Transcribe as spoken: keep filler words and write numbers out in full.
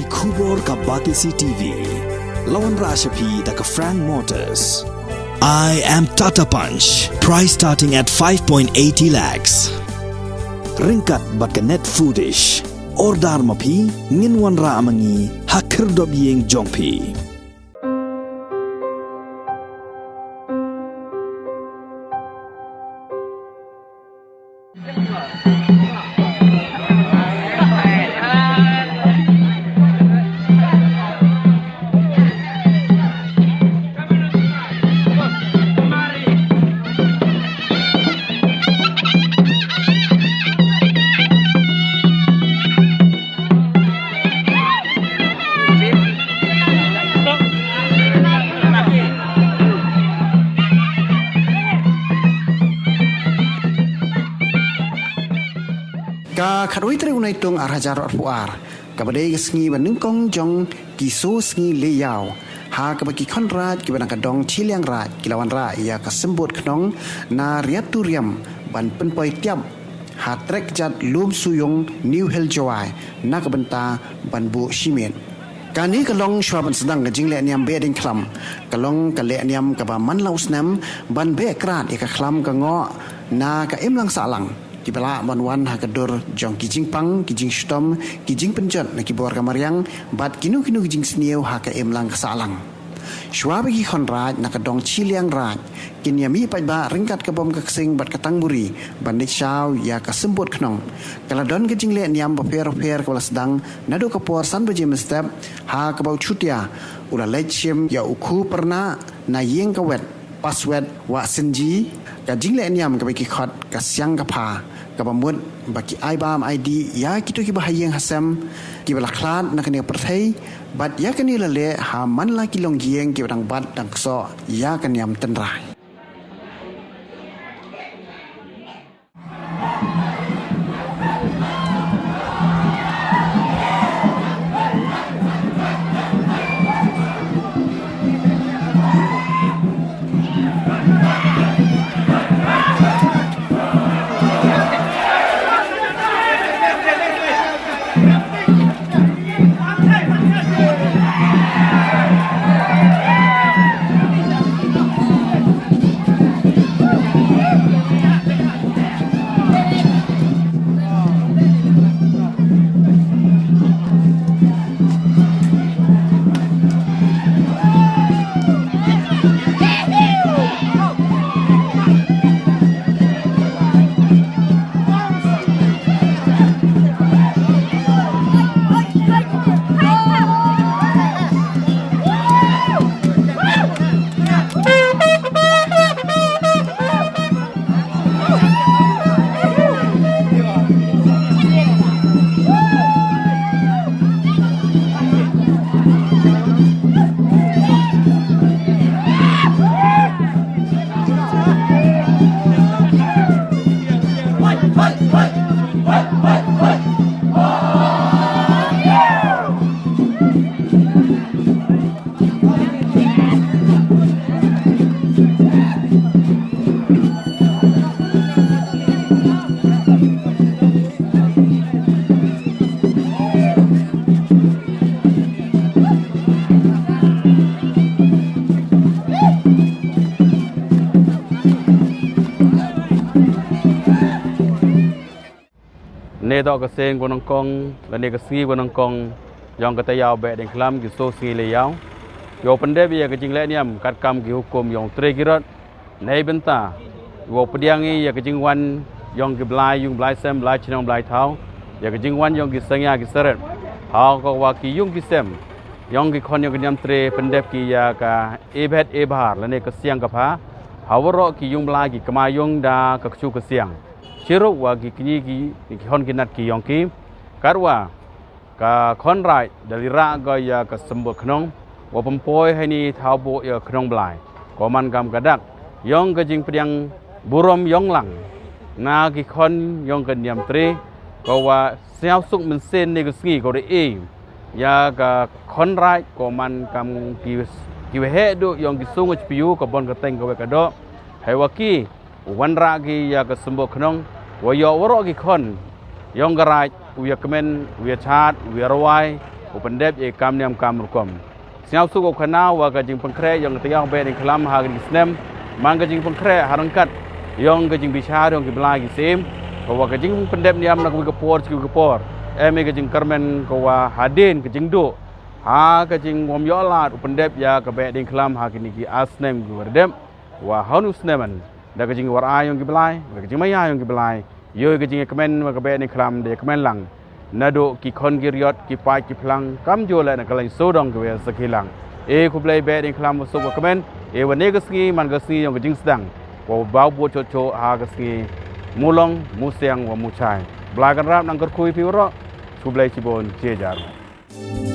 Khubor ka Batesi T V. La wanrah sha phi da ka Frank Motors. I am Tata Punch. Price starting at five point eighty lakhs. Ryngkat bad ka Net Foodish. Order ma phi, ngin wanrah ma ngi ha khyrdop ïing jong phi. Ka khatwei tarik u Naitung ar hajar arphew ar, kaba dei ka sngi ba nyngkong jong ki so sngi leh ïaw, ha kaba ki khon raij kiba na ka dong Chilliangraij ki la wanrah ïa ka symbud khnong na Riat Turiam ban pynpoi tiap ha trek jat Lum Suyung New Hill Jowai na ka bynta ban buh shimet. Kane ka long shuwa ban sdang ka jingleh niam Behdeiñkhlam. Ka long ka leh niam kaba man la u snem ban beh krad ïa ka khlam ka ngoh na ka imlang sahlang, kiba lah ban wan ha ka dur jong ki jingpang, ki jingshitom, ki jingpynjot na ki bor ka mariang bad kino kino ki jingsniew ha ka imlang ka sahlang. Shuwa ba ki khon raij na ka dong Chilliangraij kin ïa mih paidbah ryngkat ka bom ka ksing bad ka tangburi ban leit shaw ïa ka symbud khnong, ka la don ka jingleh niam bapher bapher kaba la sdang naduh ka por san baje mynstep, ha kaba u Chutia u la leit shim ïa u Khu Pyrnah na ïing ka wet Paswet Wahsynji. Ka jingleh niam kaba ki khot ka Siang ka Pha, kaba mut ba ki ai bam ai dih ïa kito kiba ha ïing ha sem kiba la khlad na kane ka pyrthei, bad ïa kane la leh ha man la ki longïing kiba dang bat dang ksoh ïa ka niam tynrai. Ne toh ka seng ba nyngkong, lane ka sngi ba nyngkong jong ka taïew Behdeiñkhlam, ki so sngi leh ïaw. Ïoh pyndep ïa ka jingleh niam katkam ki hukum jong u Trai Kirot. Neibynta ïoh pdiang ïa ka jingwan jong ki blai ïung blai sem, blai chnong blai thaw, ïa ka jingwan jong ki sangñia ki saret. Ha kaba ki ïung ki sem jong ki khon jong ka niam Trai pyndep ki ïa ka ebhet ebhar lane ka Siang ka Pha ha waroh ki ïung blai, ki kma ïung da ka ksu ka siang. Chirup wa ki kñi ki, ki khon ki nat ki jong ki. Katwa ka khon raij da leit rah ko ïa ka symbud khnong, wa pynpoi ha ini thaw buh ïa ka khnong blai, ko man kam ka dak jong ka jingpdiang burom ïong lang na ki khon jong ka niam Trai, ko wa sñiaw suk mynsiem ne ka sngi ko da e ïa ka khon raij, ko man kam ki, ki waheh duh jong ki sung HPU, ka bun ka teng ka wei ka doh. Hei wa ki u wanrah ki ïa ka symbud khnong, wa ïoh waroh ki khon jong ka raij u ïa kmen, u ïa chad, u ïa rwai, u pyndep ïa ka kam niam kam rukom. Sngewsuk u khana wa ka jingpynkhreh ïong ka tnga Behdieñkhlam ha kine ki snem man ka jingpynkhreh ha ryngkat ïong ka jingbishar ïong ki blai ki syiem, ka wa ka jingpyndep niam na kawei ka por sha kawei ka por, em ïa ka jingkyrmen ka wa hadien ka jingduh ha ka jingwym ïoh lad u pyndep ïa ka Behdieñkhlam ha kine ki ar snem ki wa dep, wa ha une u snem man da ka jingwar ai ïong ki blai, da ka jingmaïa ïong ki blai, ïoh ka jingkmen wa ka Behdieñkhlam da kmen lang. Naduh ki khon ki riot, ki paid ki phlang, kamjooh leh na ka leng sawdong ki wa sakhi lang. E khublei Behdieñkhlam wa suk wa kmen, e wa ne ka sngi man ka sngi ïong ka jingsdang, wa ba bud chot chot ha ka sngi, mu long mu siang wa mu chai. Blai kan rap nang kyrkhu ïa phi waroh. Khublei chibun, jai jai.